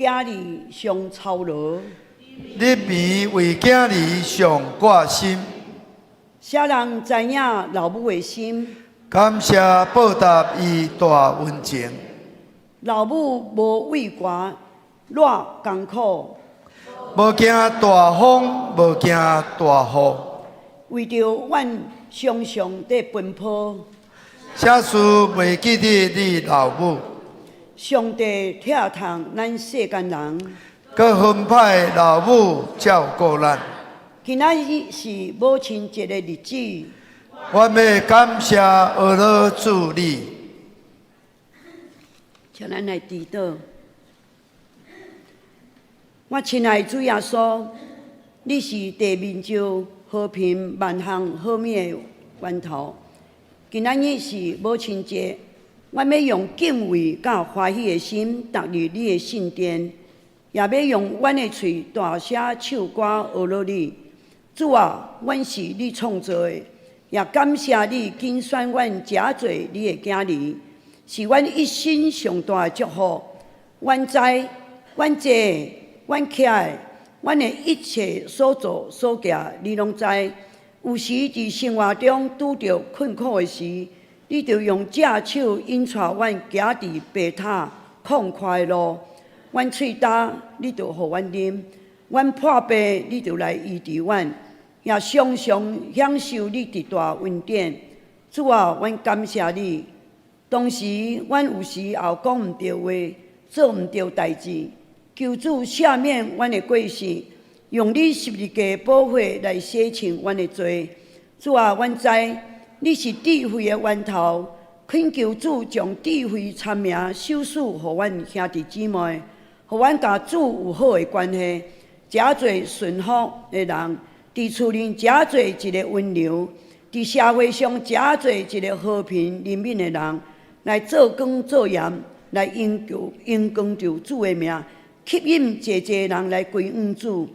囝兒上操勞？日暝為囝兒上掛心。啥人知影老母的心？感謝報答伊大恩情。老母無畏寒熱艱苦，無驚大風，無驚大雨。為著阮常常佇奔波。啥事袂記得你老母？上帝疼痛咱世間人，閣分派老母照顧咱。今仔日是母親節的日子，阮欲感謝阿羅主你。請咱來祈禱。我親愛主耶穌，你是地面上和平萬項好物的源頭。今仔日是母親節，阮欲用敬畏佮歡喜的心，踏入你的聖殿，也欲用阮的喙大聲唱歌阿羅你。主啊，阮是你創造的，也感謝你揀選阮成做你的囝兒，是阮一生上大的祝福。阮知，阮坐，阮徛的，阮的一切所做所行，你攏知。有時佇生活中拄著困苦的時，你就用正手引帶阮行佇平坦曠闊的路。阮喙焦，你就予阮啉；阮破病，你就來醫治阮。也常常享受你極大恩典。主啊，阮感謝你。當時阮有時也講毋著話，做毋著代誌。求主赦免阮的過失，用你十字架寶血來洗清阮的罪。主啊，阮知你是智慧的源頭，懇求主將智慧聰明賞賜予阮兄弟姊妹，予阮佮主有好的關係，成做順服的人，佇厝裡成做一個溫柔，佇社會上成做一個和平憐憫的人，來做光做鹽，來榮光著主的名，吸引濟濟人來歸向主。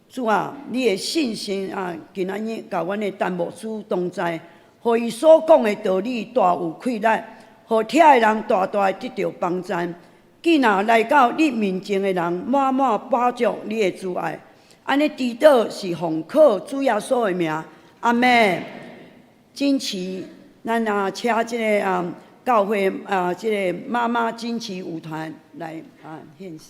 主啊，你的信心啊，今仔日佮阮的陳牧師同在，予伊所講的道理大有氣力，予聽的人大大得著幫贊。見若來到你面前的人，滿滿飽足你的慈愛。按呢祈禱是奉靠主耶穌的名，阿們。錦旗，咱啊請這个啊教會啊這个媽媽錦旗舞團來啊獻詩。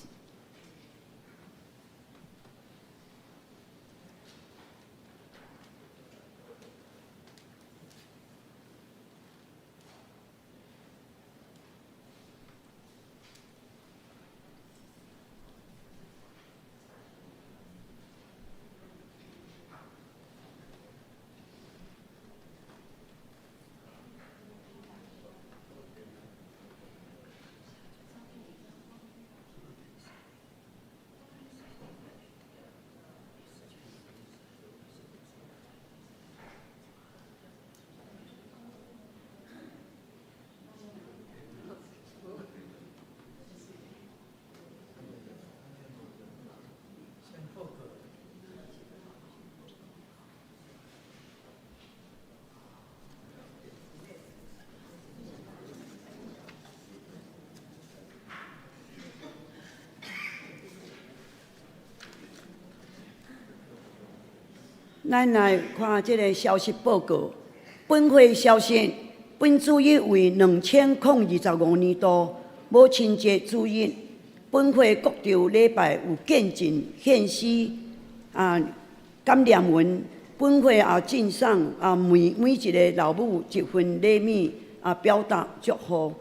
咱來看這个消息報告。本會消息，本主日為2025年度母親節主日。本會各場禮拜有見證、獻詩啊、感念文。本會也贈送啊每每一个老母一份禮物啊，表達祝福，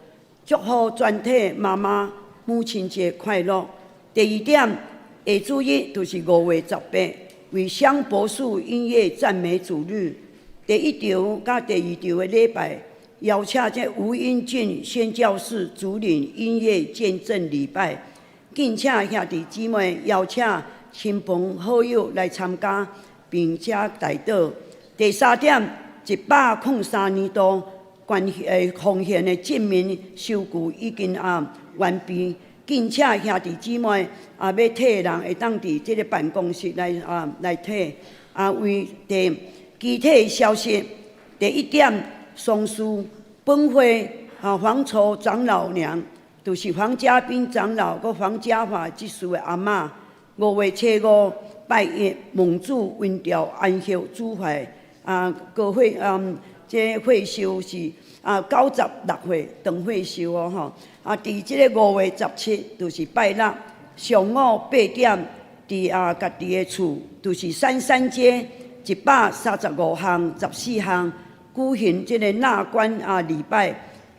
祝福全體媽媽母親節快樂。第二點，下主日就是5月18，為雙博士音樂讚美主日。第一場佮第二場的禮拜，邀請這吳英俊宣教士主領音樂見證禮拜，敬請兄弟姊妹邀請親朋好友來參加，並且代禱。第三點，103年度關係奉獻的證明收據已經啊完畢，敬請兄弟姊妹啊欲提的人會當佇這个辦公室來啊來提。啊，為第具體消息，第一點，喪事本會啊黃籌長老娘就是黃家斌長老佮黃家華執事的阿嬤。5月初五拜一，蒙主溫調安息主懷啊，高會嗯，這歲壽是啊96歲長歲壽哦吼。啊，佇這个5月17，就是拜六上午8點，佇啊家己的厝，就是三山街135巷14巷舉行這个納棺啊禮拜。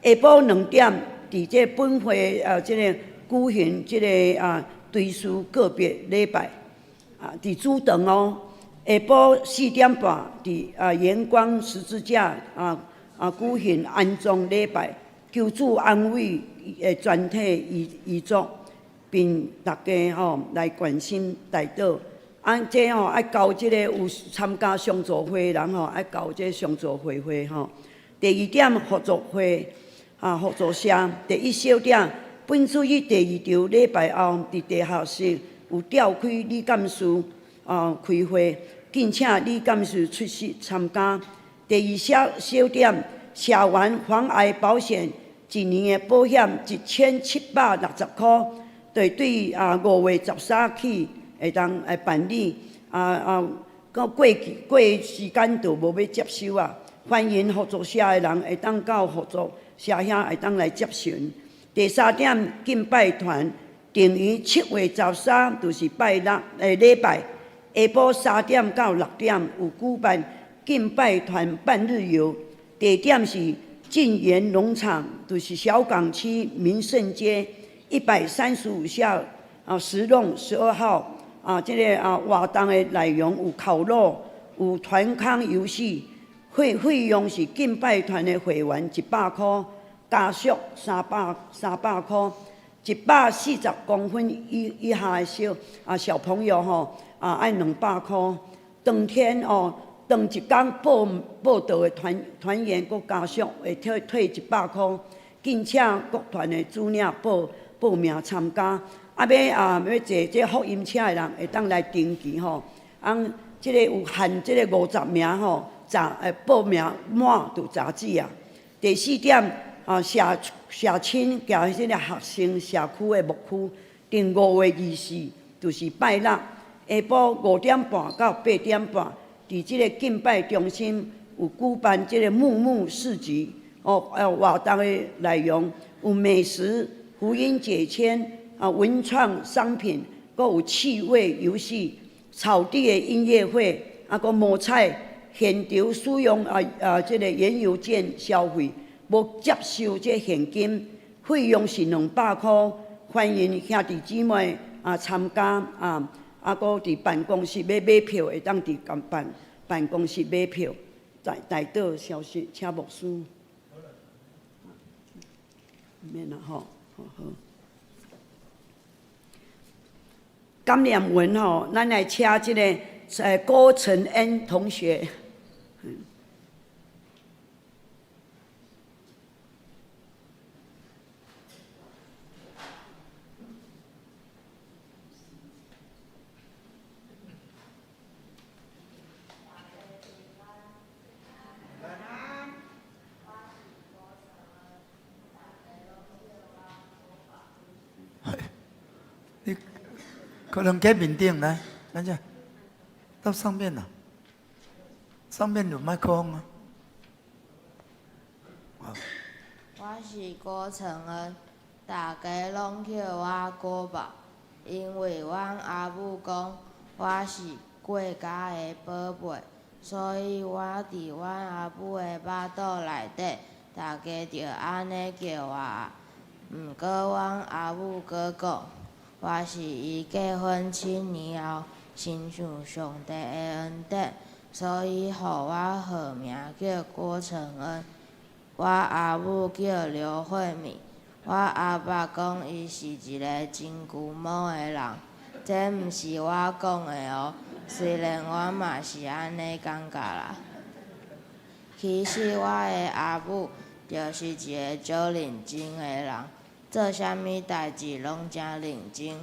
下晡2點，佇這本會啊這个舉行這个啊追思告別禮拜，啊，佇主堂哦。下晡4點半，佇啊陽光十字架啊啊舉行安葬禮拜，求主安慰的全體遺遺族，並大家吼來關心代禱。啊，這吼愛交這个有參加上座會的人吼，愛交這上座會費吼。第二點合作會啊，合作社第一小點，本主日第二場禮拜後，佇地下室有召開理監事啊開會，敬請理監事出席參加。第二小小點，社員防癌保險一年的保險1760箍，對對啊5月13起會當來辦理啊啊，閣過期過時間就無欲接收啊。歡迎合作社的人會當到合作社遐會當來接詢。第三點，敬拜團定於7月13，就是拜六禮拜下晡3點到6點有舉辦敬拜團半日遊，地點是晉源農場，就是小港區民盛街135巷啊10弄12號啊。這个啊活動的內容有烤肉，有團康遊戲，費用是敬拜團的會員100箍，家屬300箍，140公分以下的小朋友吼啊愛200箍。當天哦，當一工報到的團員佮家屬會退100箍，敬請各團的主領報名參加。啊，欲坐這福音車的人會當來登記吼。啊，這个有限這个50名吼，報名滿就截止啊。第四點啊，社青佮這个學生社區的牧區，定5月24，就是拜六下晡5點半到8點半，佇這个敬拜中心有舉辦這个木木市集哦，活動的內容有美食、福音解簽啊、文創商品，閣有趣味遊戲、草地的音樂會，啊，閣摸彩，現場使用啊啊這个園遊券消費，無接受這現金，費用是200箍，歡迎兄弟姊妹啊參加啊。啊，閣佇辦公室欲買票，會當佇辦公室買票。代禱消息，請牧師。免啦吼，好好。感念文吼，咱來請這个郭承恩同學。你可能給面頂來，來這到上面啦，上面有麥克風啊。我是郭承恩，大家攏叫我郭寶，因為阮阿母講我是郭家的寶貝，所以我佇阮阿母的腹肚內底，大家就按呢叫我。毋過阮阿母閣講，我是伊結婚7年後，親像上帝的恩典，所以予我號名叫郭承恩。我阿母叫劉慧敏，我阿爸講伊是一个真龜毛的人，這毋是我講的哦，雖然我嘛是按呢感覺啦。其實我的阿母就是一个足認真的人，做啥物代誌攏誠認真。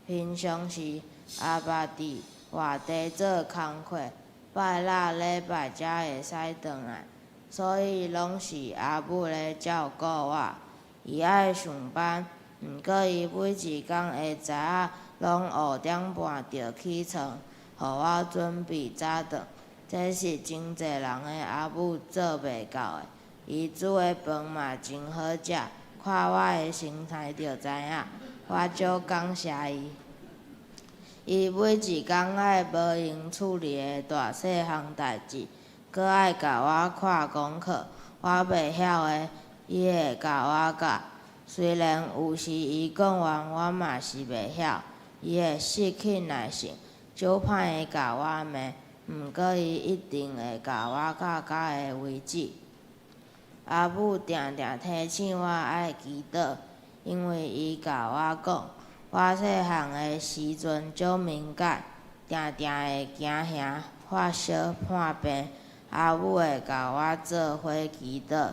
平常時，阿爸佇外地做工課，拜六禮拜才會使轉來，所以攏是阿母咧照顧我。伊愛上班，毋過伊每一工的早仔攏5點半就起床，予我準備早頓。這是真濟人的阿母做袂到的。伊煮的飯嘛真好食，看我的身材就知影。我足感謝伊。伊每一工愛無閒處理的大細項代誌，閣愛共我看功課，我袂曉的，伊會共我教。雖然有時伊講完我嘛是袂曉，伊會失去耐性，少擺會共我罵，毋過伊一定會共我教到會為止。阿母定定提醒我愛祈禱，因為伊共我講，我細漢的時陣足敏感，定定會驚嚇發燒破病。阿母會共我做伙祈禱，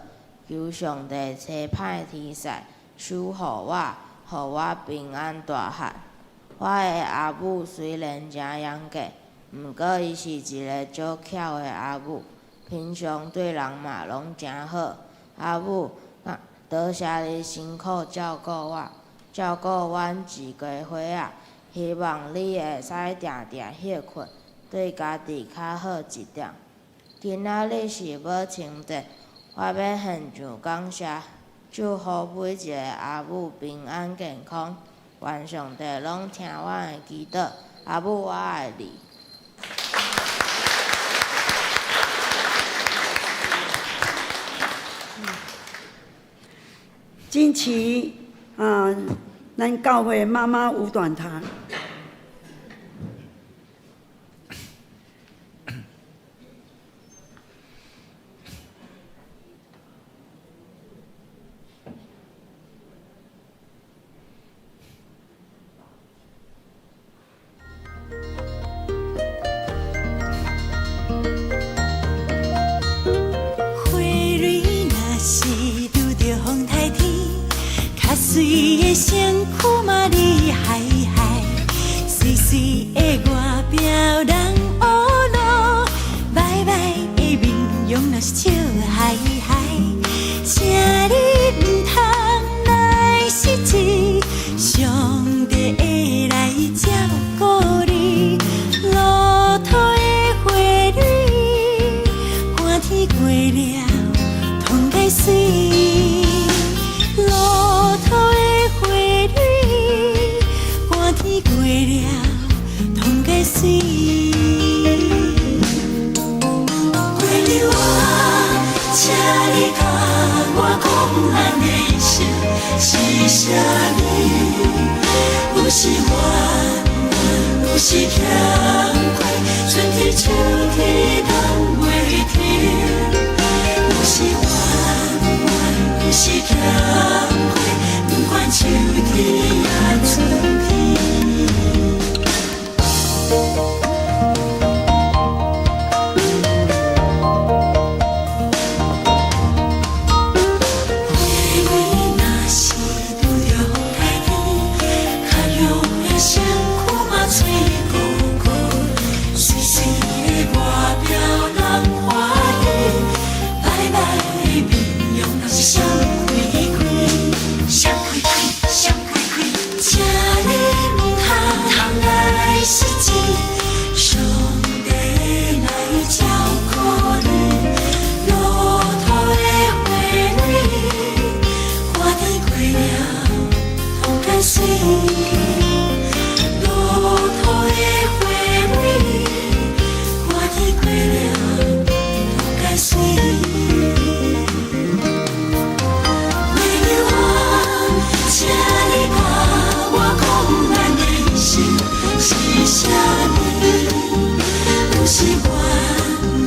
求上帝差派天使守護我，予我平安大漢。我的阿母雖然誠嚴格，毋過伊是一个足巧的阿母，平常對人嘛攏誠好。阿母，多謝你辛苦照顧我，照顧阮一家伙仔，希望你會使定定歇睏，對家己較好一點。今仔日是母親節，我欲獻上感謝，祝福每一个阿母平安健康，願上帝攏聽阮的祈禱。阿母，我愛你。近期啊，咱教會媽媽舞團團。花蕊若是拄著風颱天，較媠的身軀嘛你嗨嗨，媠媠的外表人烏魯，歹歹的面容若是笑嗨嗨，請你毋通來失志，上帝會來照顧你，路途的花蕊，寒天過了，通該媠。路途的花蕊，寒天過了，通該媠。月亮啊，請你共我講，咱的一生是啥物？有時圓滿，有時欠虧，春天秋天冬袂停。有時圓滿，有時欠虧，不管秋天抑春天。花蕊若是拄著風颱天，較勇的身軀嘛脆骨骨，媠媠的外表人歡喜，歹歹的面容若是雙開開，雙開開，雙開開，請你毋通來失志，上帝會來照顧你，路途的花蕊，寒天過了，通該媠。路途的花蕊，寒天過了，通該媠。月亮啊，請你共我講，咱的一生是啥物？有時圓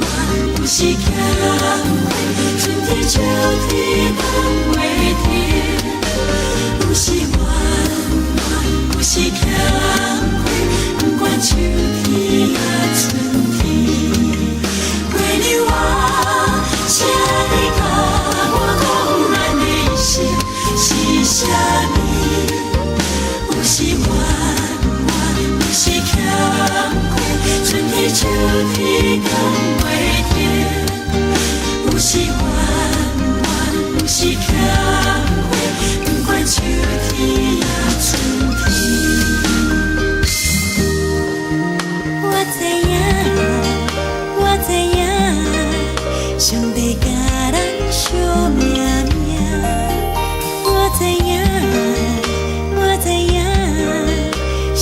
滿，有時欠虧，春天秋天冬袂停。有時圓滿，有時欠虧，不管秋天抑春天。月亮啊，請你共我講，咱的一生是啥物？有時圓滿，有時欠虧，春天秋天冬袂停。有時圓滿，有時欠虧，不管秋天抑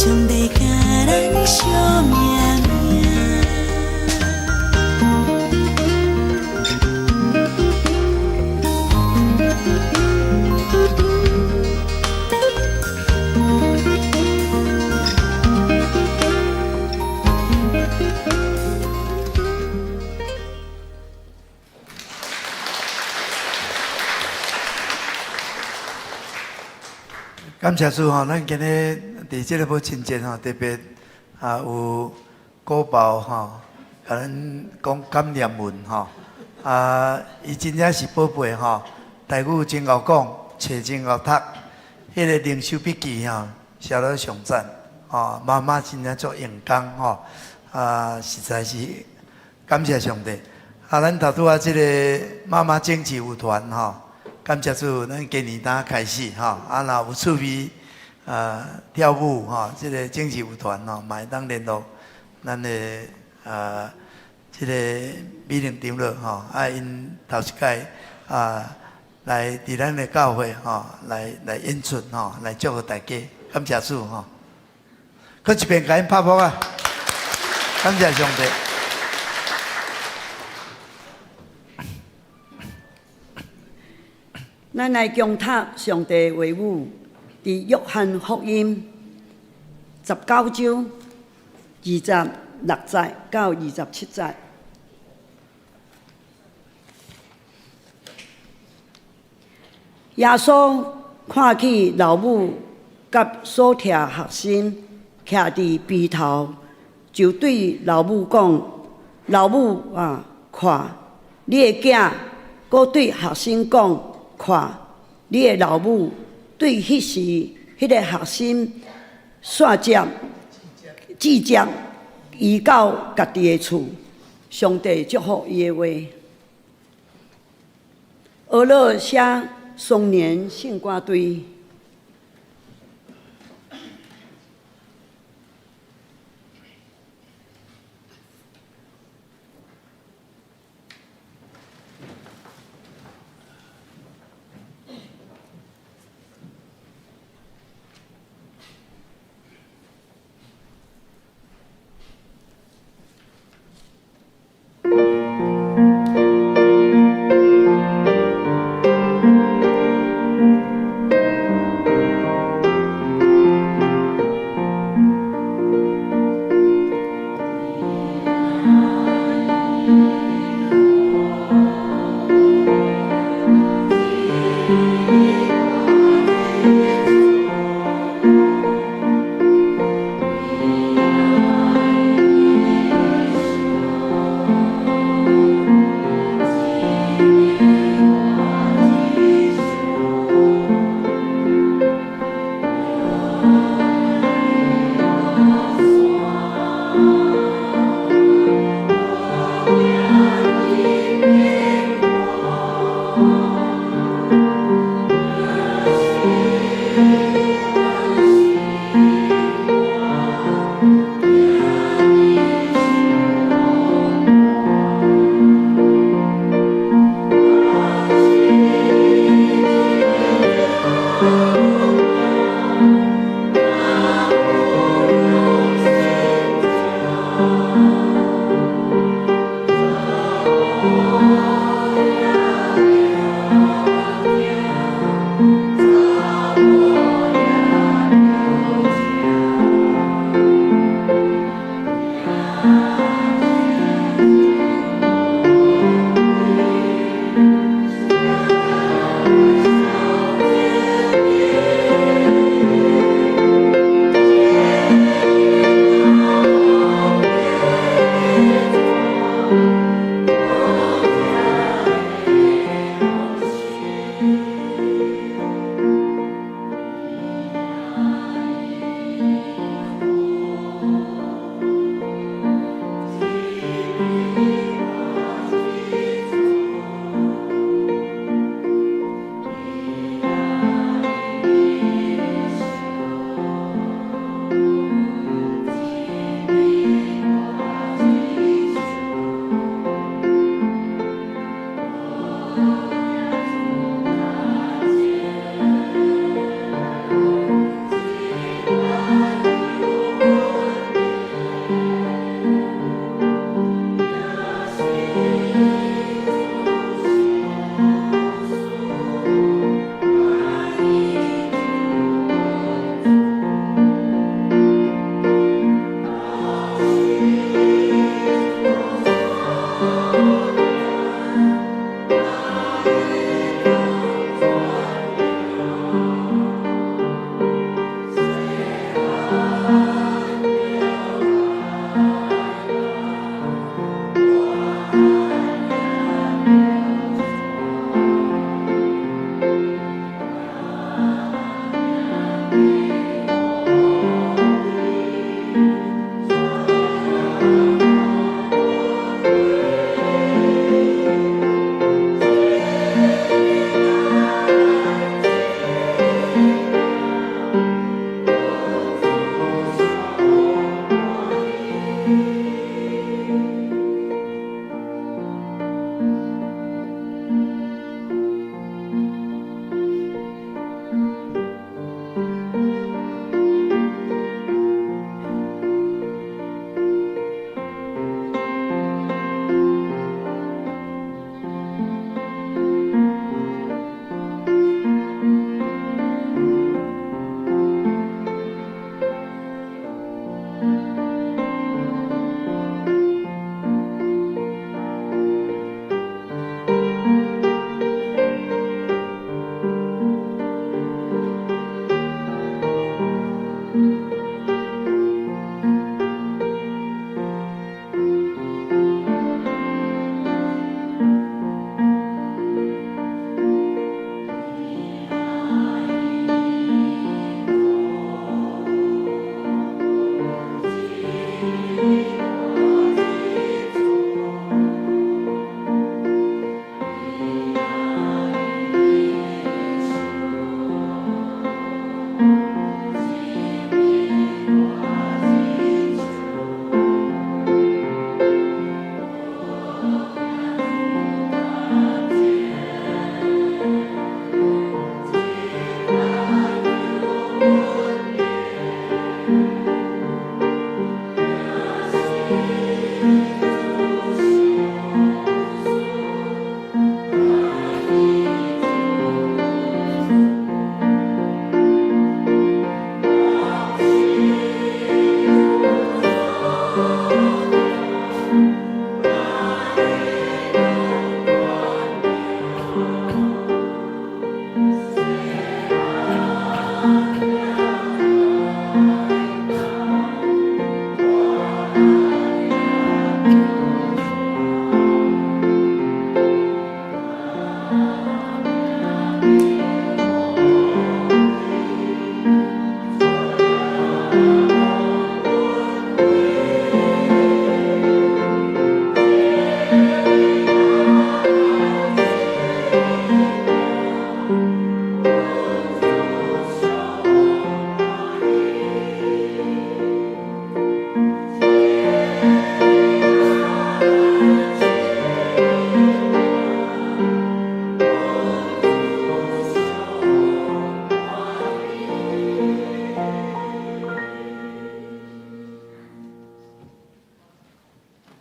上帝共咱相命名。感謝主吼，咱今日佇這个母親節吼，特別啊有果寶吼，共咱講感念文吼。啊，伊真正是寶貝吼，台語真𠢕講，冊真𠢕讀，彼个靈修筆記吼寫得上讚吼，媽媽真正足用功吼，啊，實在是感謝上帝。啊，咱頭拄仔這个媽媽整齊舞團吼。感謝主，咱今年剛開始吼，啊，若有趣味啊跳舞吼，這个整齊舞團吼，嘛會當聯絡咱的啊，這个美玲長老吼，啊，𪜶頭一擺啊來佇咱的教會吼，來演出吼，來祝福大家，感謝主吼。閣一遍共𪜶拍噗仔，感謝上帝。咱來共讀上帝話語，佇約翰福音19章26節到27節。耶穌看見老母佮所疼學生徛佇邊頭，就對老母講：老母啊，看你的囝！閣對學生講：看你的老母。對彼時，彼个學生煞接接接伊到家己的厝，上帝祝福伊的話。俄勒寫雙年聖歌隊。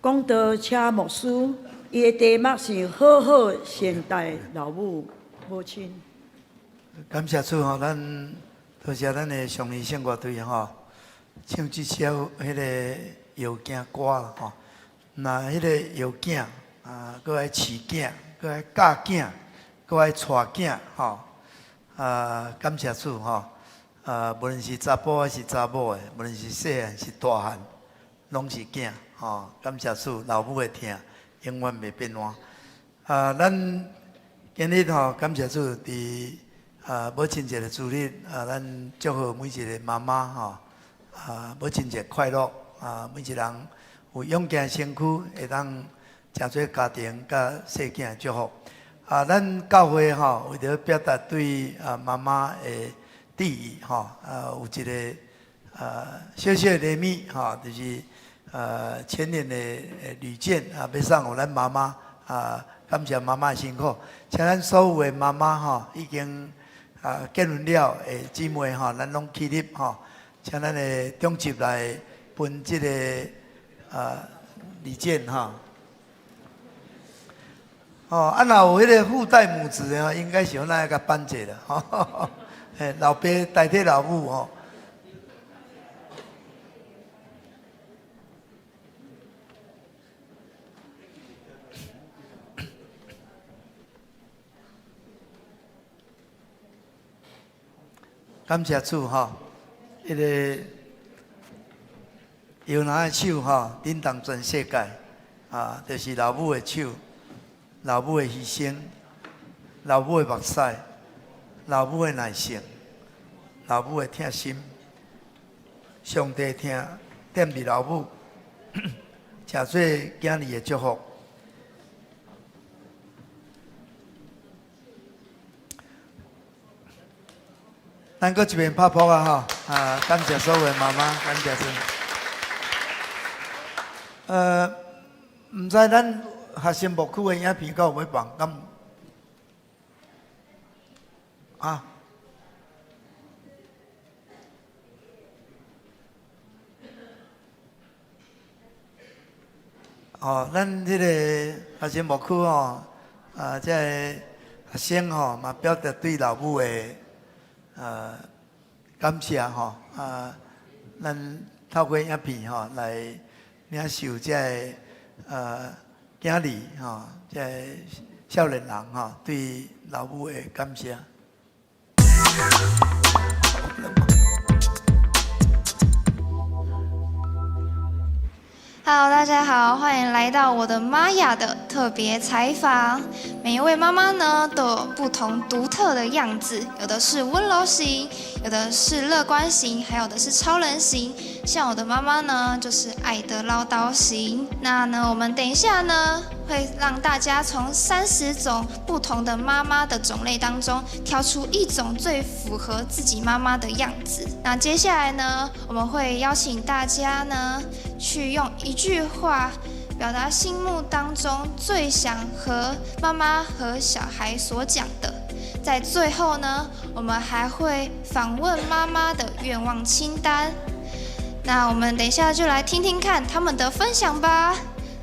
講道車牧師，伊的題目是好好善待老母母親。感謝主吼，咱多謝咱的上年聖樂隊吼，唱這首彼个藥囝歌啦吼。那彼個藥囝啊，閣愛飼囝，閣愛教囝，閣愛帶囝吼。啊，感謝主吼！啊，無論是查埔還是查某的，無論是細漢是大漢，攏是囝吼。感謝主，老母的疼永遠袂變換。啊，咱今日吼，感謝主，佇啊母親節的主日啊，咱祝賀每一個媽媽吼，啊母親節快樂啊！每一個人有勇健的身軀，會當成做家庭佮細囝的祝福。啊，咱教會吼，為著表達對啊媽媽的致意吼，啊有一個啊小小的禮物吼，就是前年的禮券啊，欲送予咱媽媽啊，感謝媽媽的辛苦，請咱所有的媽媽吼，已經啊結婚了的姊妹吼，咱攏起立吼，請咱的長執來分這個啊禮券吼。哦，啊，若有彼个父代母職的吼，應該是咱愛共頒一下啦，吼，嘿，老爸代替老母吼。感謝主吼，彼个搖籃的手吼，震動全世界，啊，就是老母的手。老母的犧牲，老母的目屎，老母的耐性，老母的疼心，上帝疼踮佇老母，誠做囝兒的祝福。咱閣一遍拍噗仔吼，啊，感謝所有的媽媽，感謝主。毋知咱學生牧區的影片敢有欲放？敢？啊？哦，咱彼个學生牧區吼，啊，這个學生吼嘛表達對老母的感謝吼，啊，咱透過影片吼來領受這个囝兒吼，這个少年人吼對老母的感謝。 Hello，大家好，歡迎來到我的媽呀的特別採訪。每一位媽媽呢，都有不同獨特的樣子，有的是溫柔型，有的是樂觀型，還有的是超人型。像我的媽媽呢，就是愛的嘮叨型。那呢，我們等一下呢，會讓大家從30種不同的媽媽的種類當中，挑出一種最符合自己媽媽的樣子。那接下來呢，我們會邀請大家呢，去用一句話表達心目當中最想和媽媽和小孩所講的。在最後呢，我們還會訪問媽媽的願望清單。那我們等一下就來聽聽看他們的分享吧。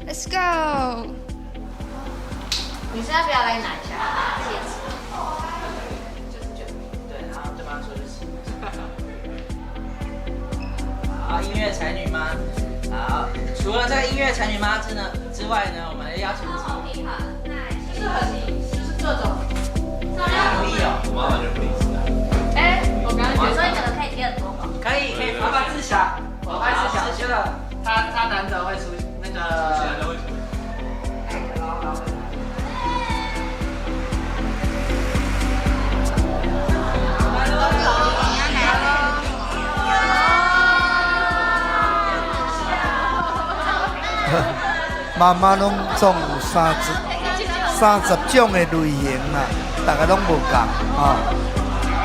Let's go！你是要不要來拿一下？對，然後對方說就是。好，音樂才女嗎？好，除了這個音樂才女媽之外呢，我們邀請就是很就是各種努力哦。我媽完全不理智。哎，我剛剛覺得，所以可能可以貼很多嗎？可以，可以，爸爸自小，我爸自小覺得他難得會出那個。難得會出。媽媽攏總有30種的類型啦，大家攏無仝吼。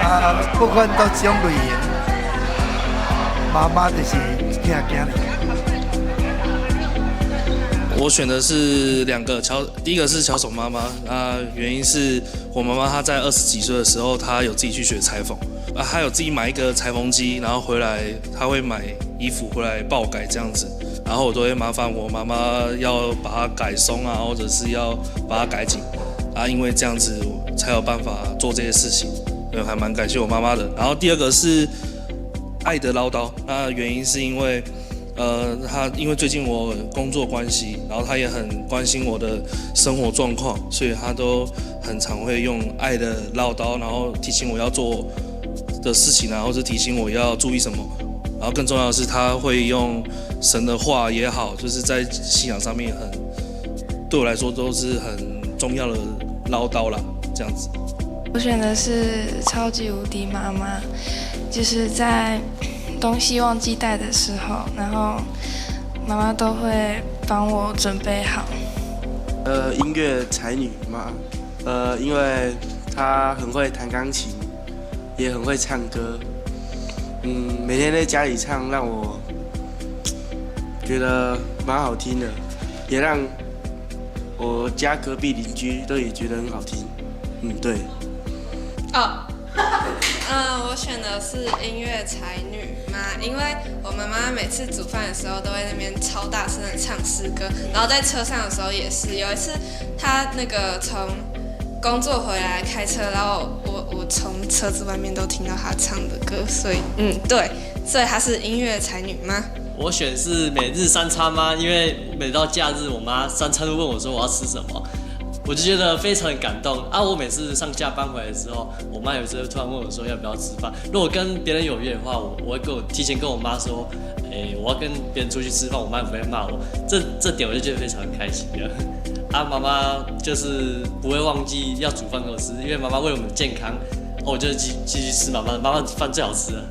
啊，不管佗一種類型，媽媽就是疼囝兒。我選的是兩個巧，第一個是巧手媽媽，那原因是我媽媽她在20幾歲的時候，她有自己去學裁縫，啊，還有自己買一個裁縫機，然後回來他會買衣服回來幫我改這樣子，然後我都會麻煩我媽媽要把它改鬆啊，或者是要把它改緊啊，因為這樣子才有辦法做這些事情，對，還蠻感謝我媽媽的。然後第二個是愛的嘮叨，那原因是因為，他因為最近我工作關係，然後他也很關心我的生活狀況，所以他都很常會用愛的嘮叨，然後提醒我要做的事情啊，或者提醒我要注意什麼。然後更重要的是，他會用神的話也好，就是在信仰上面很對我來說都是很重要的嘮叨啦，這樣子。我選的是超級無敵媽媽，就是在東西忘記帶的時候，然後媽媽都會幫我準備好。音樂才女媽，因為她很會彈鋼琴，也很會唱歌，每天在家裡唱，讓我覺得蠻好聽的，也讓我家隔壁鄰居都也覺得很好聽，對。哦，我選的是音樂才女媽，因為我媽媽每次煮飯的時候都會那邊超大聲的唱詩歌，然後在車上的時候也是。有一次她那個從工作回來開車，然後我從車子外面都聽到她唱的歌，所以對，所以她是音樂才女媽。我選是每日三餐媽，因為每到假日，我媽三餐都問我說我要吃什麼。我就覺得非常的感動啊！我每次上下班回來的時候，我媽有時候突然問我說要不要吃飯。如果跟別人有約的話，我會提前跟我媽說，欸，我要跟別人出去吃飯，我媽不會罵我。這點我就覺得非常開心了。啊，媽媽就是不會忘記要煮飯給我吃，因為媽媽為我們健康，我就繼續吃媽媽，媽媽飯最好吃了。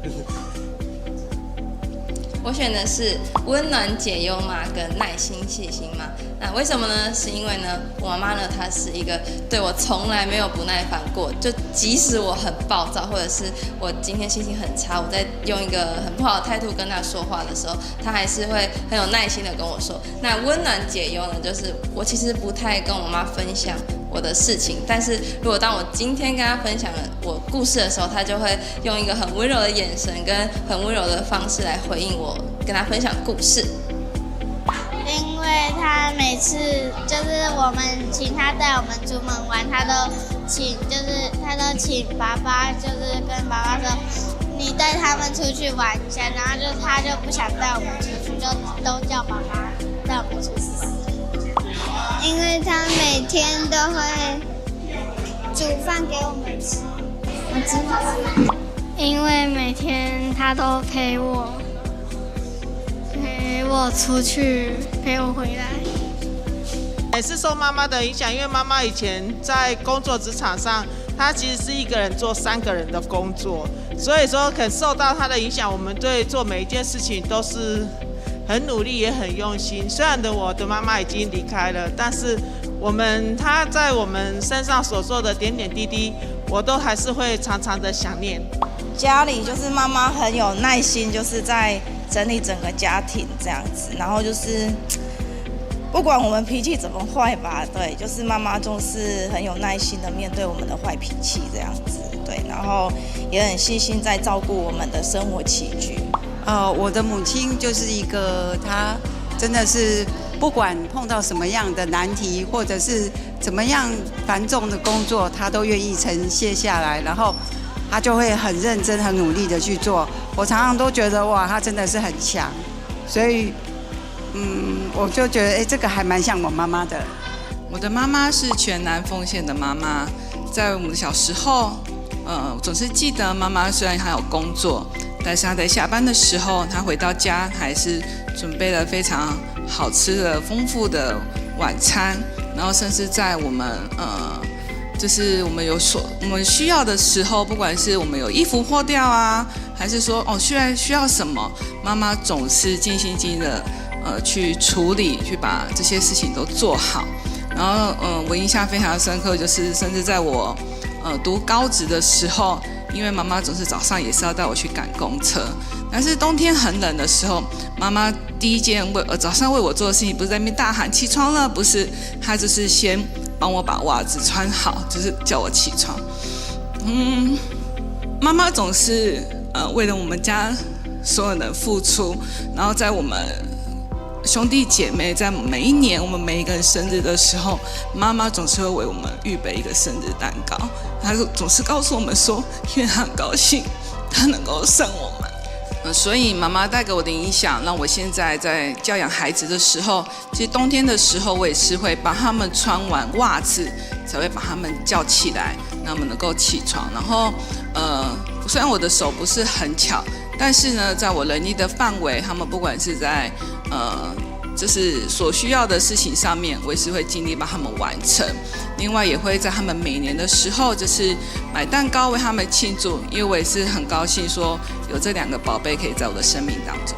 我選的是溫暖解憂媽跟耐心細心媽。那為什麼呢？是因為呢，我媽媽呢，她是一個對我從來沒有不耐煩過，就即使我很暴躁，或者是我今天心情很差，我在用一個很不好的態度跟她說話的時候，她還是會很有耐心的跟我說。那溫暖解憂呢，就是我其實不太跟我媽分享我的事情，但是如果當我今天跟她分享了我故事的時候，她就會用一個很溫柔的眼神跟很溫柔的方式來回應我，跟她分享故事。因為他每次就是我們請他帶我們出門玩，他都請爸爸，就是跟爸爸說，你帶他們出去玩一下，然後就他就不想帶我們出去，就都叫爸爸帶我們出去。因為他每天都會煮飯給我們吃，我知道。因為每天他都陪我。陪我出去，陪我回來。也是受媽媽的影響，因為媽媽以前在工作職場上，她其實是一個人做三個人的工作，所以說可能受到她的影響，我們對做每一件事情都是很努力，也很用心。雖然的我的媽媽已經離開了，但是她在我們身上所做的點點滴滴，我都還是會常常的想念。家裡就是媽媽很有耐心，就是在整理整個家庭這樣子，然後就是不管我們脾氣怎麼壞吧，對，就是媽媽總是很有耐心的面對我們的壞脾氣這樣子，對，然後也很細心在照顧我們的生活起居。我的母親就是一個，她真的是不管碰到什麼樣的難題，或者是怎麼樣繁重的工作，她都願意承卸下來，然後她就會很認真、很努力的去做。我常常都覺得哇，她真的是很強，所以，我就覺得這個還蠻像我媽媽的。我的媽媽是全然奉獻的媽媽，在我們的小時候，總是記得媽媽雖然還有工作，但是她在下班的時候，她回到家還是準備了非常好吃的、豐富的晚餐，然後甚至在我們就是我們需要的時候，不管是我們有衣服破掉啊，還是說哦需要什麼，媽媽總是盡心盡力的去處理，去把這些事情都做好。然後我印象非常深刻，就是甚至在我讀高職的時候，因為媽媽總是早上也是要帶我去趕公車，但是冬天很冷的時候，媽媽第一件早上為我做的事情，不是在那邊大喊起床了，不是，她就是先幫我把襪子穿好，就是叫我起床。妈妈总是为了我们家所有人付出，然后在我们兄弟姐妹在每一年我们每一个人生日的时候，妈妈总是会为我们预备一个生日蛋糕。她总是告诉我们说，因为她很高兴，她能够生我们。所以妈妈带给我的影响，让我现在在教养孩子的时候，其实冬天的时候，我也是会帮他们穿完袜子，才会把他们叫起来，让他们能够起床。然后，虽然我的手不是很巧，但是呢，在我能力的范围，他们不管是在就是所需要的事情上面，我也是会尽力帮他们完成。另外，也会在他们每年的时候，就是买蛋糕为他们庆祝，因为我也是很高兴说有这两个宝贝可以在我的生命当中。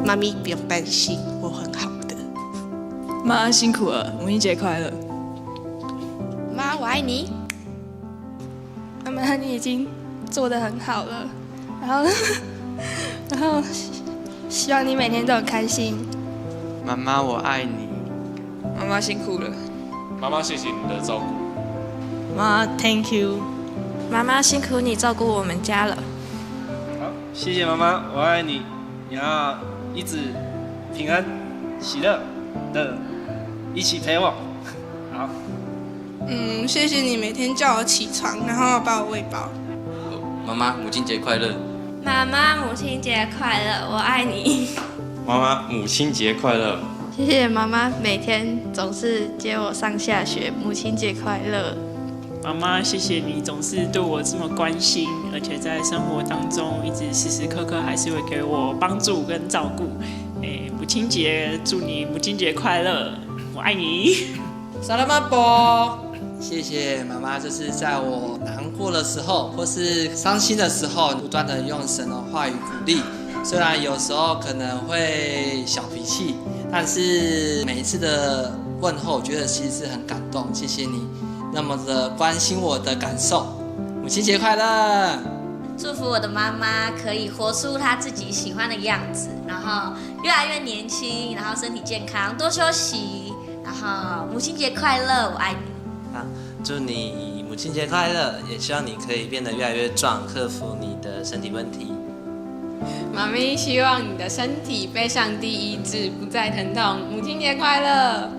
妈咪不用担心，我很好的。妈辛苦了，母亲节快乐。妈，我爱你。妈妈，你已经做得很好了，然后希望你每天都很开心。妈妈，我爱你。妈妈辛苦了。妈妈，谢谢你的照顾。妈，Thank you。妈妈辛苦你照顾我们家了。好，谢谢妈妈，我爱你。你要一直平安、喜乐的，一起陪我。好。谢谢你每天叫我起床，然后把我喂饱。妈妈，母亲节快乐！妈妈，母亲节快乐，我爱你。妈妈，母亲节快乐！谢谢妈妈每天总是接我上下学，母亲节快乐。妈妈，谢谢你总是对我这么关心，而且在生活当中一直时时刻刻还是会给我帮助跟照顾。哎，母亲节，祝你母亲节快乐，我爱你。 Selamat 波。谢谢妈妈，就是在我难过的时候或是伤心的时候，不断的用神的话语鼓励。虽然有时候可能会小脾气，但是每一次的问候，我觉得其实是很感动。谢谢你那么的关心我的感受。母亲节快乐！祝福我的妈妈可以活出她自己喜欢的样子，然后越来越年轻，然后身体健康，多休息，然后母亲节快乐，我爱你。好，祝你母亲节快乐，也希望你可以变得越来越壮，克服你的身体问题。妈咪希望你的身体被上帝医治，不再疼痛。母亲节快乐！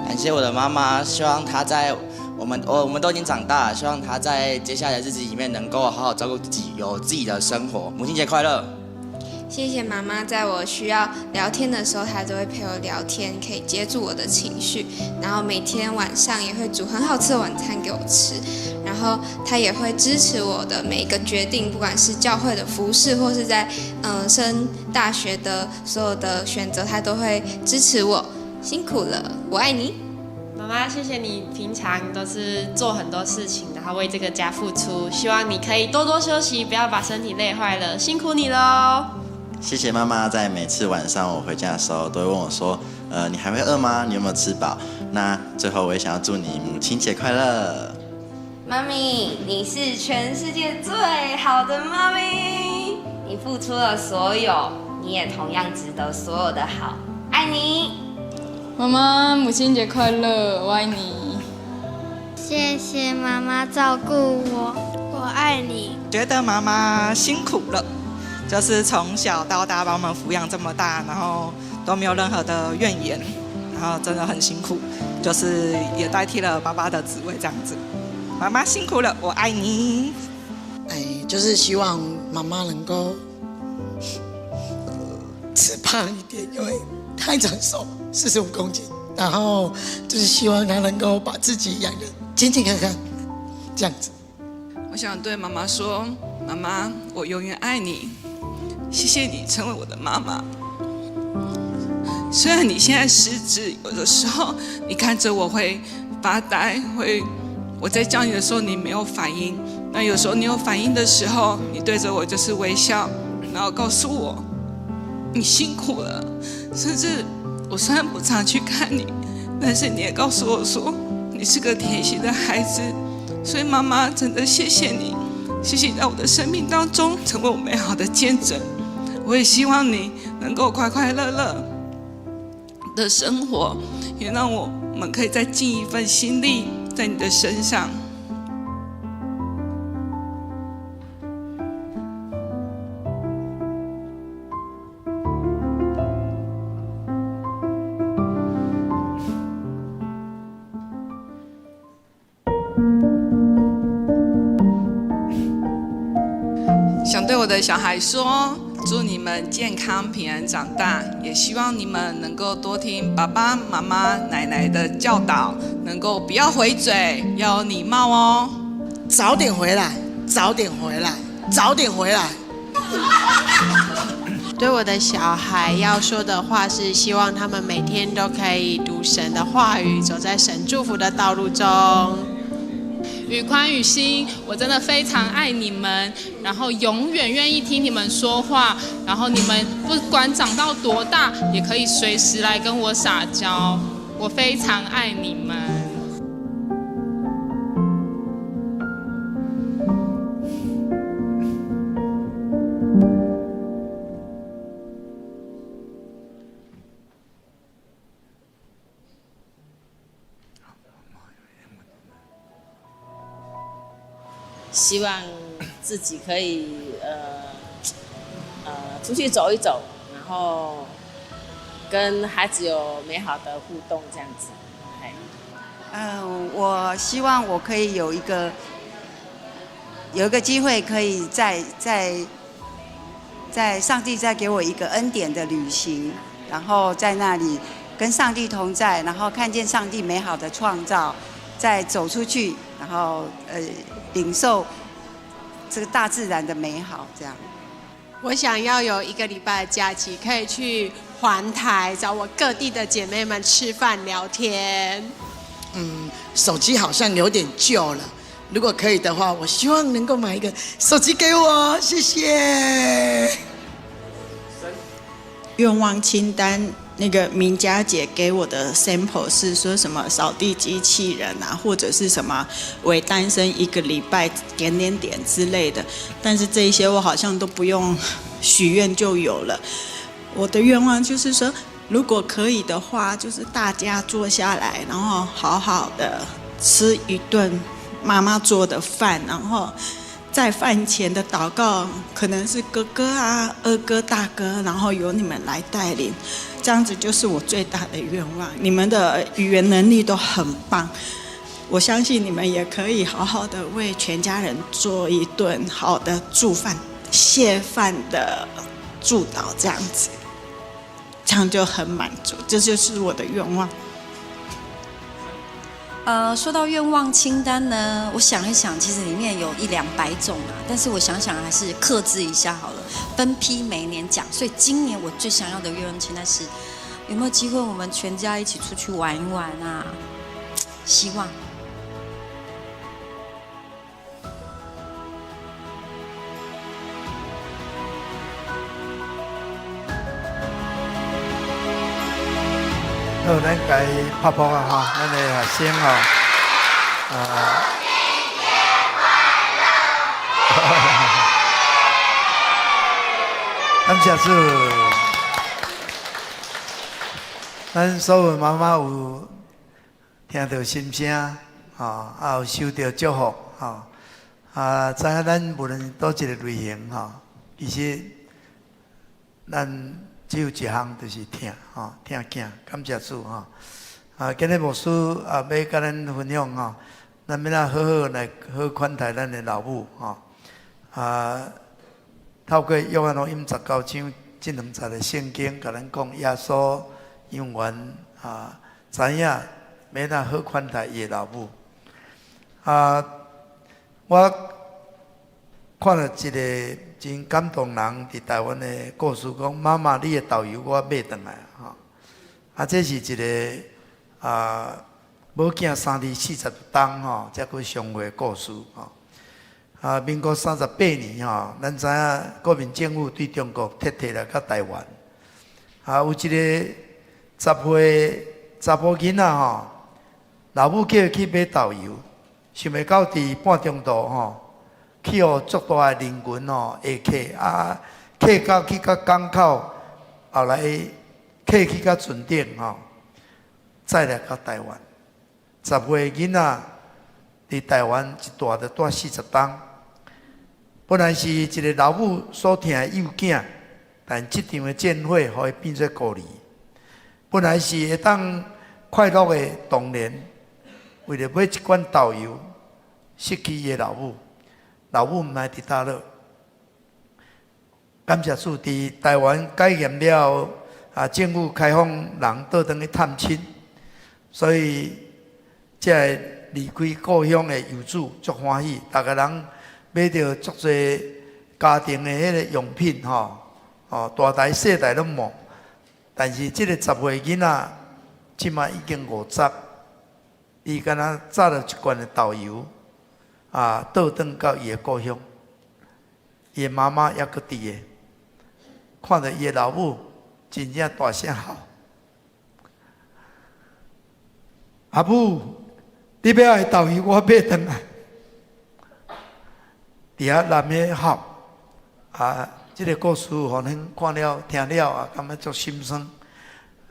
感谢我的妈妈，希望她在我们都已经长大了，希望她在接下来的日子里面能够好好照顾自己，有自己的生活。母亲节快乐！谢谢妈妈，在我需要聊天的时候，她都会陪我聊天，可以接住我的情绪。然后每天晚上也会煮很好吃的晚餐给我吃。然后她也会支持我的每一个决定，不管是教会的服事，或是在升大学的所有的选择，她都会支持我。辛苦了，我爱你。妈妈，谢谢你平常都是做很多事情，然后为这个家付出。希望你可以多多休息，不要把身体累坏了，辛苦你喽。谢谢妈妈，在每次晚上我回家的时候，都会问我说：“你还会饿吗？你有没有吃饱？”那最后我也想要祝你母亲节快乐。妈咪，你是全世界最好的妈咪，你付出了所有，你也同样值得所有的好，爱你。妈妈，母亲节快乐，我爱你。谢谢妈妈照顾我，我爱你。觉得妈妈辛苦了。就是从小到大把我们抚养这么大，然后都没有任何的怨言，然后真的很辛苦，就是也代替了爸爸的职位这样子。妈妈辛苦了，我爱你。哎，就是希望妈妈能够吃胖一点，因为太长瘦，45公斤，然后就是希望她能够把自己养得健健康康，这样子。我想对妈妈说：“妈妈，我永远爱你，谢谢你成为我的妈妈。虽然你现在失智，有的时候你看着我会发呆，会我在叫你的时候你没有反应，那有时候你有反应的时候，你对着我就是微笑，然后告诉我你辛苦了。甚至我虽然不常去看你，但是你也告诉我说你你是個貼心的孩子，所以媽媽真的謝謝你，謝謝你在我的生命當中成為我美好的見證。我也希望你能夠快快樂樂的生活，也讓我們可以再盡一份心力在你的身上。想對我的小孩說，祝你們健康平安長大，也希望你們能夠多聽爸爸媽媽、奶奶的教導，能夠不要回嘴，要有禮貌哦。早點回來，早點回來，早點回來。對我的小孩要說的話是，希望他們每天都可以讀神的話語，走在神祝福的道路中。宇寬雨欣，我真的非常愛你們，然後永遠願意聽你們說話，然後你們不管長到多大，也可以隨時來跟我撒嬌，我非常愛你們。希望自己可以出去走一走，然後跟孩子有美好的互動，這樣子。我希望我可以有一個機會，可以在上帝再給我一個恩典的旅行，然後在那裡跟上帝同在，然後看見上帝美好的創造，再走出去，然後領受這個大自然的美好，這樣。我想要有一個禮拜的假期，可以去環台找我各地的姐妹們吃飯聊天。手機好像有點舊了，如果可以的話，我希望能夠買一個手機給我，謝謝。願望清單，那個明佳姐給我的 sample 是說什麼掃地機器人啊，或者是什麼為單身一個禮拜點點點之類的。但是這一些我好像都不用許願就有了。我的願望就是說，如果可以的話，就是大家坐下來，然後好好的吃一頓媽媽做的飯，然後在飯前的禱告，可能是哥哥啊、二哥、大哥，然後由你們來帶領，這樣子就是我最大的願望。你們的語言能力都很棒，我相信你們也可以好好的為全家人做一頓好的祝飯、謝飯的祝禱，這樣子，這樣就很滿足，這就是我的願望。說到願望清單呢，我想一想，其實裡面有一兩百種啊，但是我想想還是克制一下好了，分批每年講。所以今年我最想要的願望清單是，有沒有機會我們全家一起出去玩一玩啊？希望。好，咱共拍噗仔吼，咱的學生吼，啊，感謝主。咱所有媽媽有聽著心聲，吼，啊有收著祝福，吼，啊，知影咱無論佗一个類型，吼，其實咱只有一項，就是疼，吼，疼囝，感謝主，吼。啊，今日牧師啊，欲共咱分享吼，咱欲按怎好好來好款待咱的老母，吼。啊，透過約翰福音19章這兩節的聖經，共咱講耶穌永遠啊，知影欲按怎好款待伊的老母。啊，我看著一个真感動人佇台灣的故事，講媽媽，你的豆油我買轉來吼。啊，這是一个啊，母囝三二四十冬吼，才閣相會的故事吼。啊，民國38年吼，咱知影國民政府對中國撤退來到台灣。啊，有一个10歲查埔囡仔吼，老母叫伊去買豆油，想袂到佇半中途吼，去予足大的人群吼下客啊，客到去到港口，後來客去到船頂吼，再來到台灣。10歲囡仔佇台灣一蹛就蹛40冬。本來是一個老母所疼的幼囝，但這場的戰火，予伊變做孤兒。本來是會當快樂的童年，為著買一罐豆油，失去伊的老母，老母毋知佇佗落。感謝主，佇台灣解嚴了後，啊，政府開放人倒轉去探親，所以這个離開故鄉的遊子足歡喜，逐个人買著足濟家庭的彼个用品吼，哦，大袋細袋攏無。但是這个10歲囡仔，這馬已經50，伊敢若紮著一罐的豆油，啊，倒轉到伊的故鄉，伊的媽媽猶閣佇个，看著伊的老母，真正大聲哭。阿母，你欲愛豆油，我買轉來。佇遐南彼哭，啊，這个故事，予恁看了、聽了啊，感覺足心酸，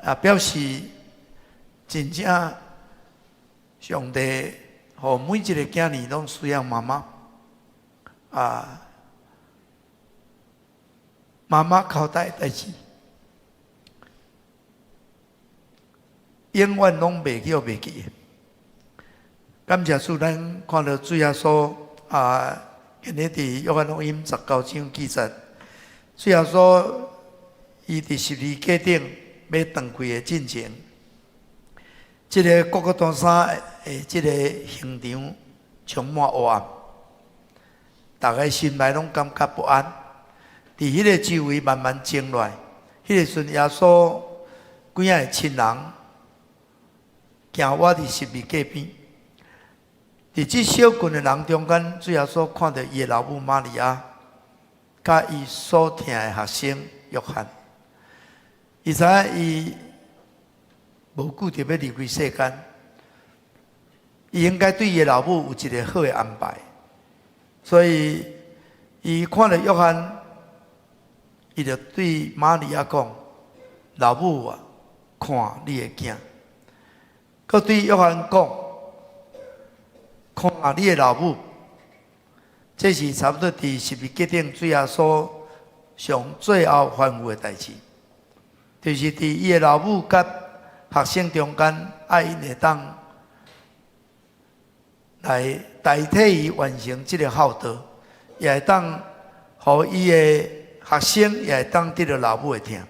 啊，表示真正上帝予每一个囝兒攏需要媽媽，啊，媽媽交代代誌，永遠攏袂去予袂記的。感謝主，咱看著主耶穌啊，今日佇約翰福音19章記載，主耶穌伊佇十字架頂欲斷氣的進前，這个各各大山的這个刑場充滿黑暗，逐个心內攏感覺不安。佇彼个周圍慢慢靜落來，彼个時陣耶穌幾仔个親人行倚佇十字架邊，佇這小群的人中間，主耶穌看著伊的老母瑪利亞，佮伊所疼的學生約翰。伊知影伊無久就欲離開世間，伊應該對伊的老母有一个好的安排，所以伊看著約翰，伊就對瑪利亞講：老母啊，看你的囝。閣對約翰講：看你的老母。這是差不多佇十字架頂主耶穌上最後吩咐的代誌，就是佇伊的老母佮學生中間，愛𪜶會當來代替伊完成這个孝道，也會當予伊的學生也會當得著老母的疼。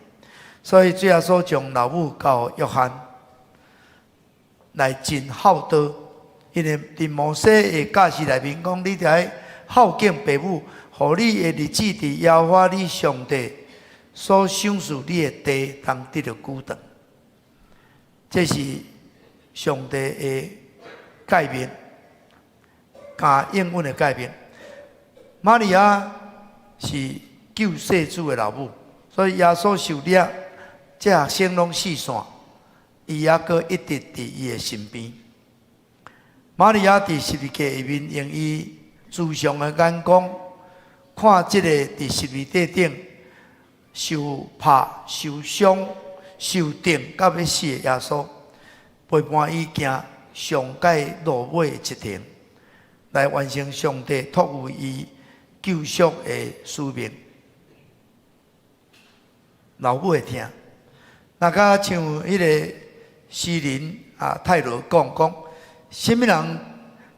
所以主耶穌將老母交予約翰來盡孝道，因為佇摩西的教示內面講，你著愛孝敬爸母，予你的日子佇耶和華你上帝所賞賜你的地，通得著久長。這是上帝的誡命，佮應允的誡命。瑪利亞是救世主的老母，所以耶穌受掠，這學生攏四散，伊猶閣一直佇伊的身邊。瑪利亞佇十字架下面，用伊慈祥的眼光看這个佇十字架頂受拍、受傷、受釘到欲死的耶穌，陪伴伊行上蓋落尾的一程，來完成上帝託付伊救贖的使命。老母會疼，若佮像彼个詩人啊泰羅講講，啥物人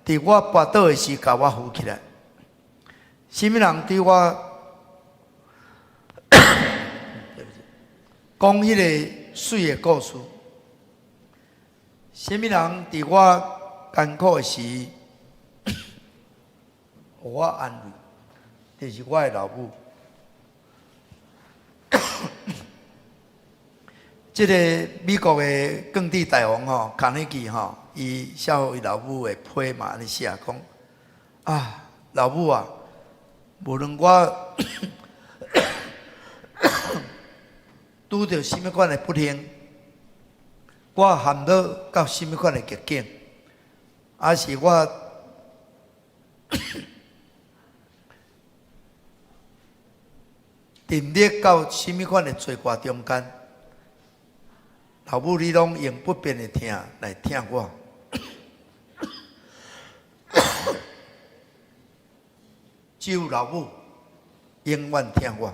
佇我跋倒的時，共我扶起來？啥物人對我講彼个媠的故事？啥物人佇我艱苦的時，予我安慰？就是我的老母。這个美國的鋼鐵大王吼，卡內基吼，伊寫予伊老母的批嘛，按呢寫講：啊，老母啊，無論我拄著啥物款的不幸，我陷落到啥物款的逆境，抑是我沉溺到啥物款的罪过中间，老母你攏用不變的疼來疼我。只有老母永遠疼我。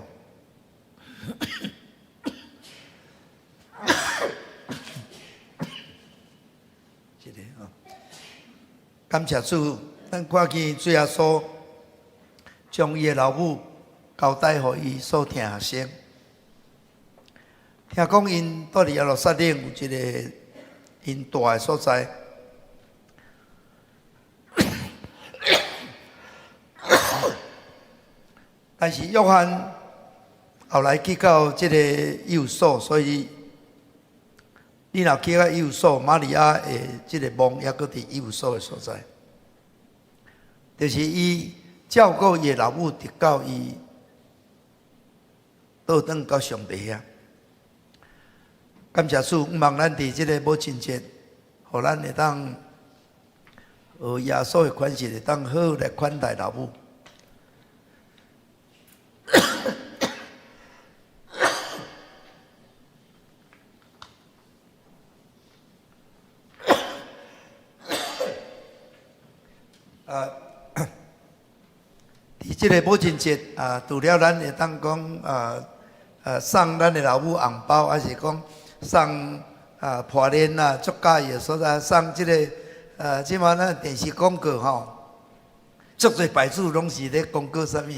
這个吼，感謝主，咱看見主耶穌將伊的老母交代予伊所疼的學生。聽講𪜶蹛佇耶路撒冷有一個𪜶蹛的所在。但是約翰後來去到這個以弗所，所以你若去到以弗所，瑪利亞的這個墓猶閣佇以弗所的所在，就是伊照顧伊的老母，直到伊倒轉到上帝遐。感謝主，望咱佇這個母親節，予咱會當學耶穌的款式，會當好好來款待老母。啊，佇這个母親節啊，除了咱會當講啊啊送咱的老母紅包，抑是講送啊破鏈啊，足佮意的所在送這个啊，這馬咱電視廣告吼，足濟牌子攏是咧廣告啥物？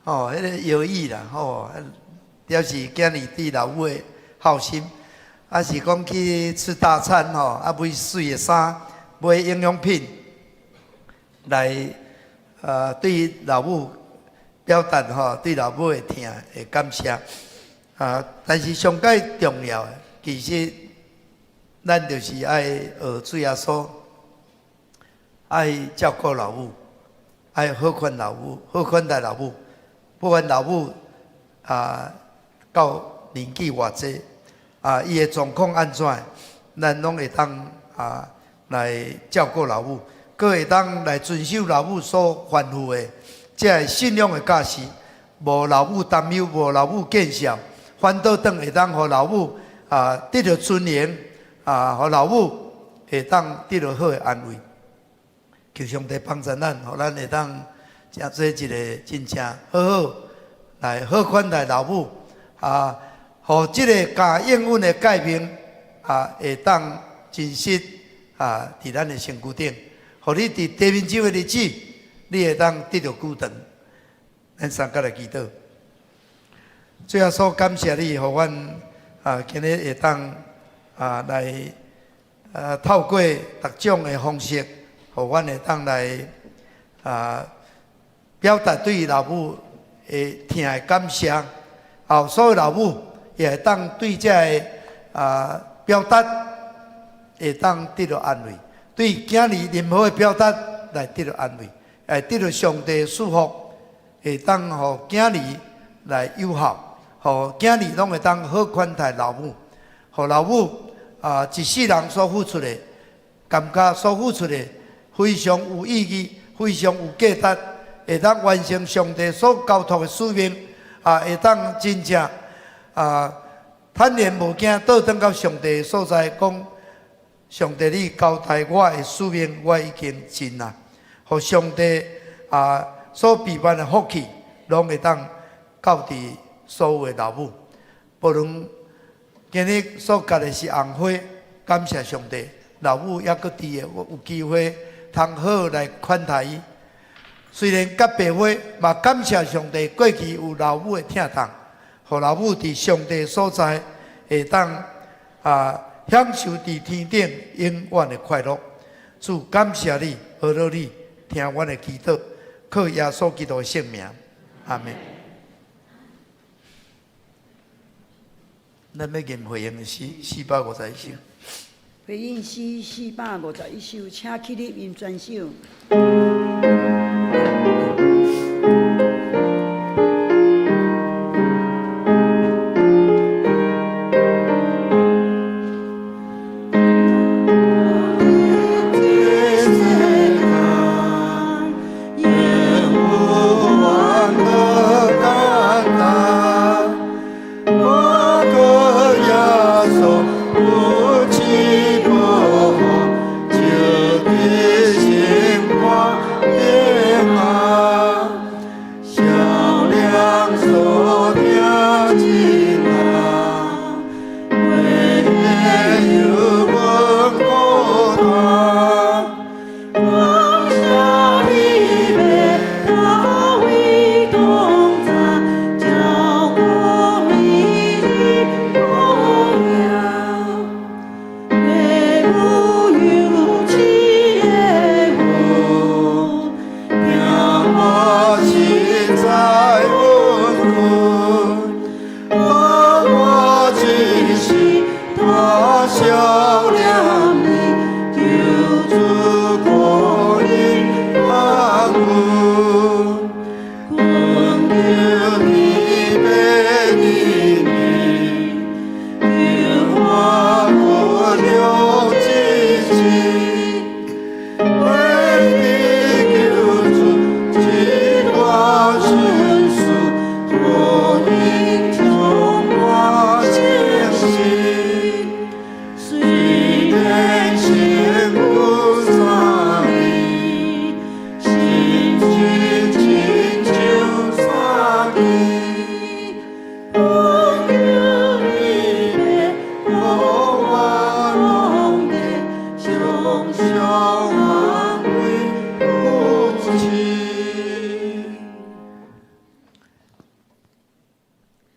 吼，彼个搖椅啦，吼，表示囝兒對老母的孝心，抑是講去吃大餐吼，啊買媠的衫，買營養品。來，對老母表達吼，對老母的疼的感謝。啊，但是上蓋重要的，其實咱就是愛學主耶穌，愛照顧老母，愛好款老母，好款待老母。不管老母啊，到年紀偌濟，啊，伊的狀況按怎，咱攏會當啊來照顧老母。閣會當來遵守老母所吩咐的，這个信仰的教示，無老母擔憂，無老母見笑，反倒轉會當予老母啊得著尊嚴，啊，予老母會當得著好的安慰。求上帝幫助咱，予咱會當成做一个真正好好來好款待老母，啊，予這个加應允的誡命啊，會當真實啊，佇咱的身軀頂。予你佇地面上的日子，你會當得著久長。咱三個來祈禱。主耶穌，感謝你，予阮啊，今日會當啊來啊透過各種的方式，予阮會當來啊表達對老母的疼的感謝。後所有老母也會當對這个啊表達，會當得著安慰。對囝兒任何的表達來得著安慰，會得著上帝祝福，會當予囝兒來有效，予囝兒攏會當好款待老母，予老母啊一世人所付出的，感覺所付出的非常有意義，非常有價值，會當完成上帝所交託的使命，啊，會當真正啊坦然無驚，倒轉到上帝的所在講。上帝，你交代我的使命，我已經盡啊！予上帝啊所備辦的福氣，攏會當到佇所有的老母。無論今日所結的是紅花，感謝上帝，老母猶閣佇的，我有機會通好來款待伊。雖然結白花，嘛感謝上帝，過去有老母的疼痛，予老母佇上帝所在會當啊。享受佇天頂永遠的快樂。主感謝你，呵咾你，聽阮的祈禱，靠耶穌基督的聖名，阿們。咱欲念回應的詩451首。回應詩451首，請起立吟全首。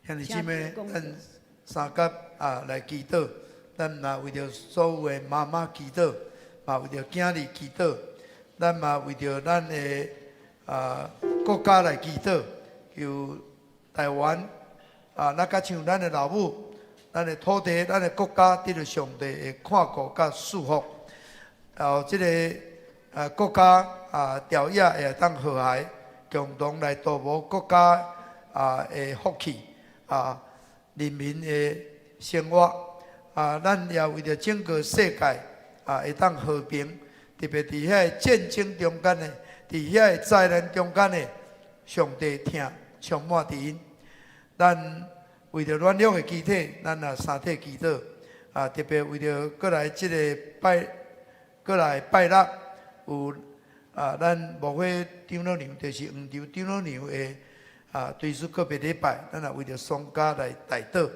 兄弟姊妹，咱相佮啊來祈禱，咱嘛為著所有的媽媽祈禱，嘛為著囝兒祈禱，咱嘛為著咱的啊國家來祈禱，求台灣啊，若親像咱的老母，咱的土地，咱的國家得著上帝的看顧佮祝福，然後這個啊國家啊朝野會當和諧，共同來圖謀國家啊的福氣啊，人民的生活啊，咱也為著整個世界啊會當和平，特別佇遐个戰爭中間的，佇遐个災難中間的，上帝疼充滿佇𪜶。咱為著軟弱的肢體，咱也相體祈禱啊，特別為著過來這个拜，過來拜六有啊，咱牧會長老娘，就是黃長長老娘的啊，追思告別禮拜，咱也為著雙家來代禱。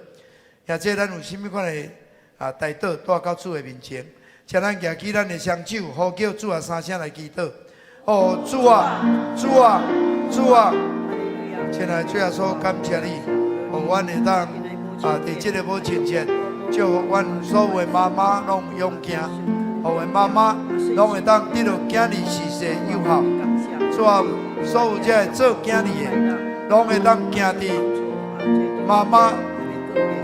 或者咱有啥物款的啊代禱帶到主的面前，請咱舉起咱的雙手，呼叫主啊三聲來祈禱。哦，主啊，主啊，主啊！親愛的主耶穌，感謝你，予阮會當啊，佇這个母親節，祝福阮所有的媽媽攏勇健，予阮媽媽攏會當得著囝兒事事有效。主啊，所有這个做囝兒的，攏會當行佇媽媽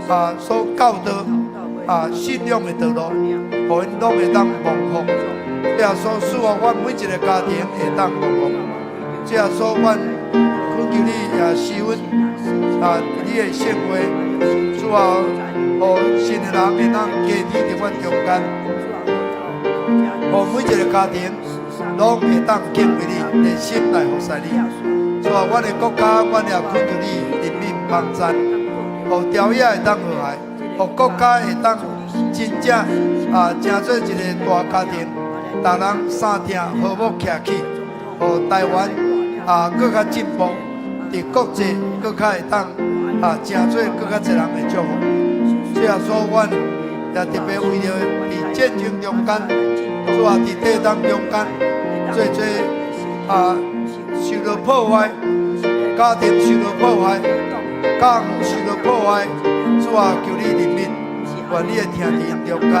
啊所教導啊信仰的道路，予𪜶攏會當蒙福。主耶穌賜予阮每一个家庭會當蒙福。主耶穌，阮懇求你也賜阮啊，你的聖話，主啊，予新的人會當加添佇阮中間，予每一个家庭攏會當敬畏你，熱心來服侍你。主啊，阮的國家，阮也懇求你憐憫幫贊，予朝野會當和諧，予國家會當真正啊，成做一个大家庭，逐人相疼和睦徛起，予台灣啊，閣較進步，佇國際閣較會當啊，成做閣較濟人的祝福。主耶穌，阮也特別為著佇戰爭中間，主啊，佇地動中間，濟濟啊受著破壞，家庭受著破壞，家園受著破壞，主啊，求你憐憫，願你的疼佇𪜶中間，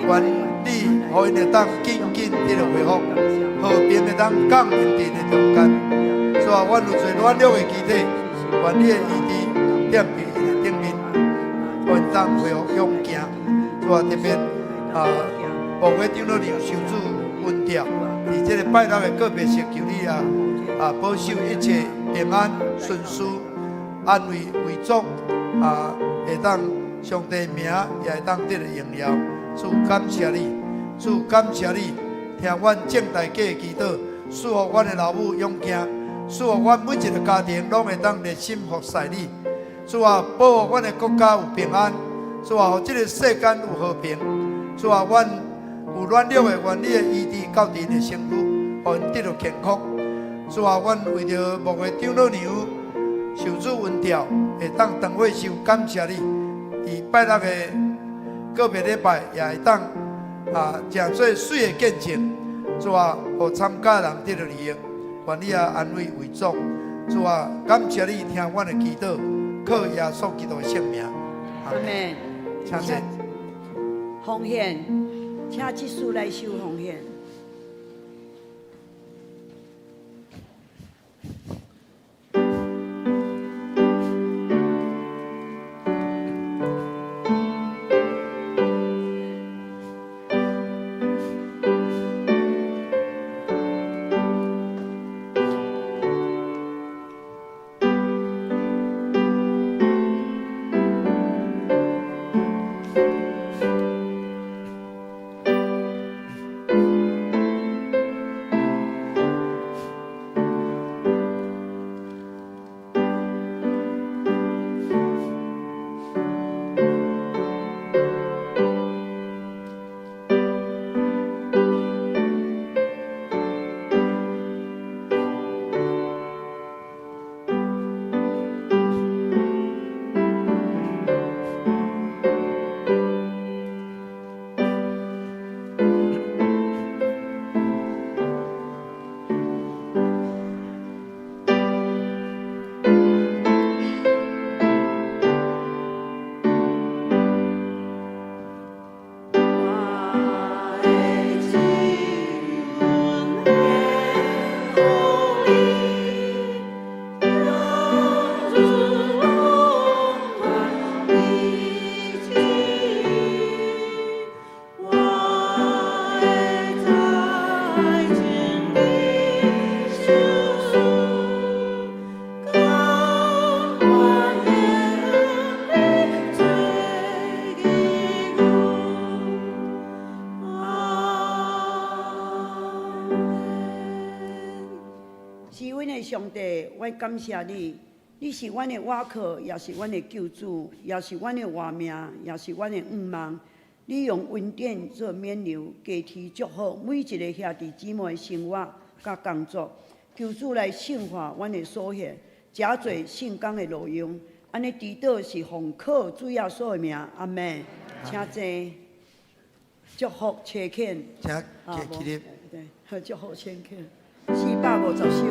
願你予𪜶會當緊緊得著恢復，和平會當降臨佇𪜶的中間。主啊，阮有濟軟弱的肢體，願你的醫治踮佇𪜶的頂面，予𪜶當恢復勇健。主啊，特別啊，牧會長老娘受主恩召，佇這个拜六的告別式，求你啊啊保守一切平安順遂，安慰遺族啊，會當上帝名也會當得著榮耀。主感謝你，主感謝你，聽阮眾大家的祈禱，賜予阮的老母勇健，賜予阮每一个家庭攏會當熱心服侍你。主啊，保護阮的國家有平安，主啊，予這个世間有和平。主啊，阮有軟弱的，願你的醫治到𪜶的身軀，予𪜶得著健康。主啊，阮為著牧會長老娘受主恩召，會當當會受感謝你。佇拜六的告別禮拜，也會當啊，誠做媠的見證。主啊，予參加人得著利益，願你也安慰遺族。主啊，感謝你聽阮的祈禱，靠耶穌基督的聖名。阿門。請坐。奉獻，請執事來收奉獻。上帝，我感謝你，你是阮的倚靠，也是阮的救主，也是阮的活命，也是阮的向望。你用恩典做冕旒，加添祝福每一个兄弟姊妹的生活佮工作。求主來聖化阮的所行，誠濟聖工的路用。按呢祈禱是奉靠主耶穌的名，阿們。請坐，祝福車犬，請起立。對，祝福車犬，450首。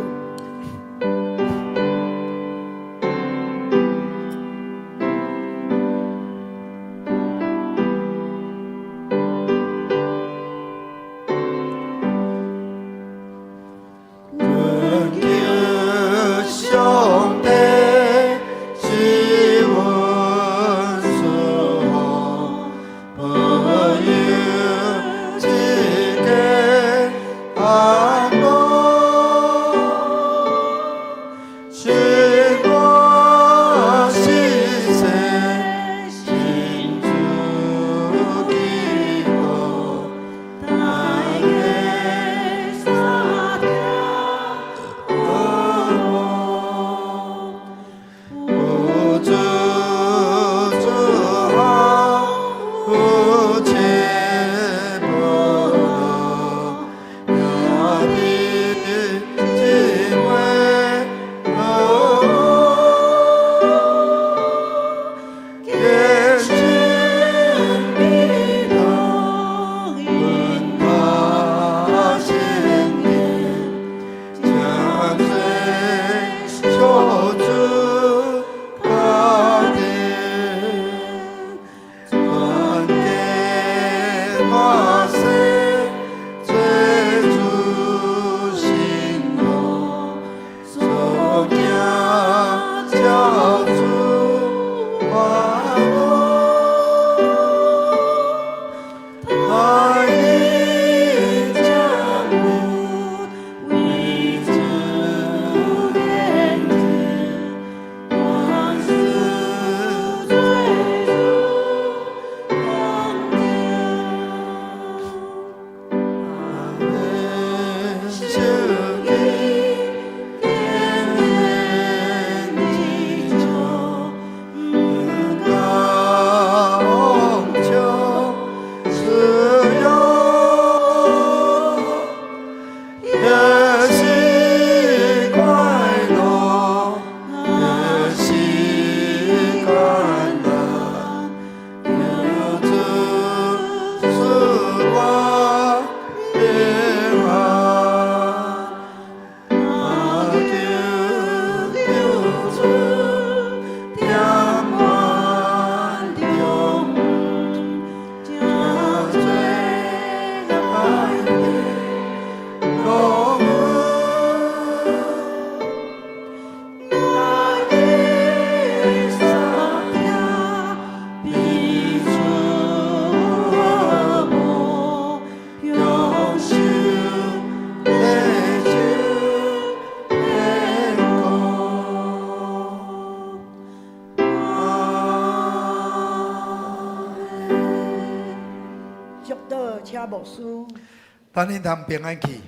等恁通平安去，予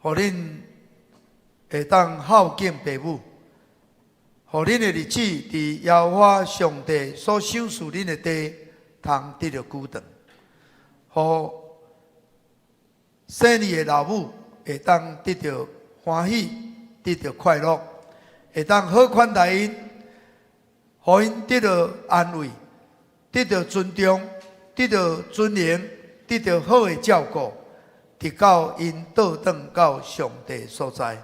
恁會當孝敬爸母，予恁的日子佇耶和華上帝所賞賜恁的地通得著久長，予生你的老母會當得著歡喜，得著快樂，會當好款待𪜶，予𪜶得著安慰，得著尊重，得著尊榮。得著好的照顧，直到𪜶倒轉到上帝所在。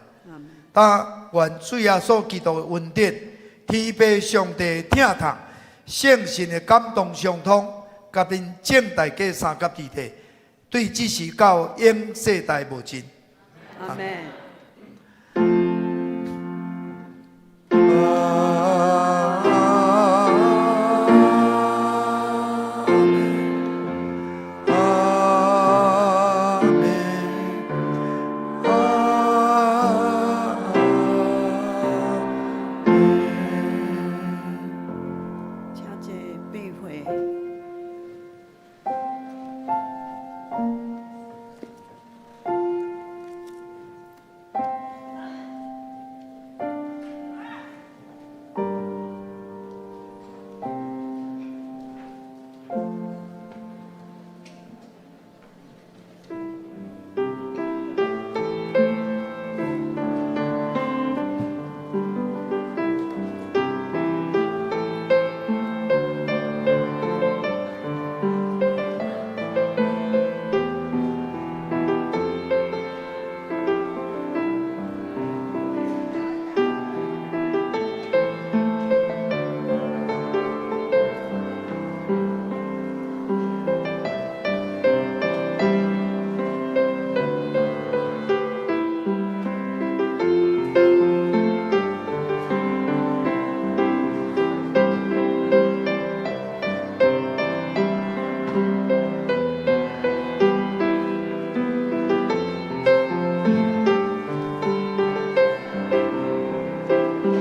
但願主耶穌基督的恩典、天父上帝疼痛、聖神的感動相通，佮恁眾大家三甲弟弟，對這時到永世代無盡。阿們。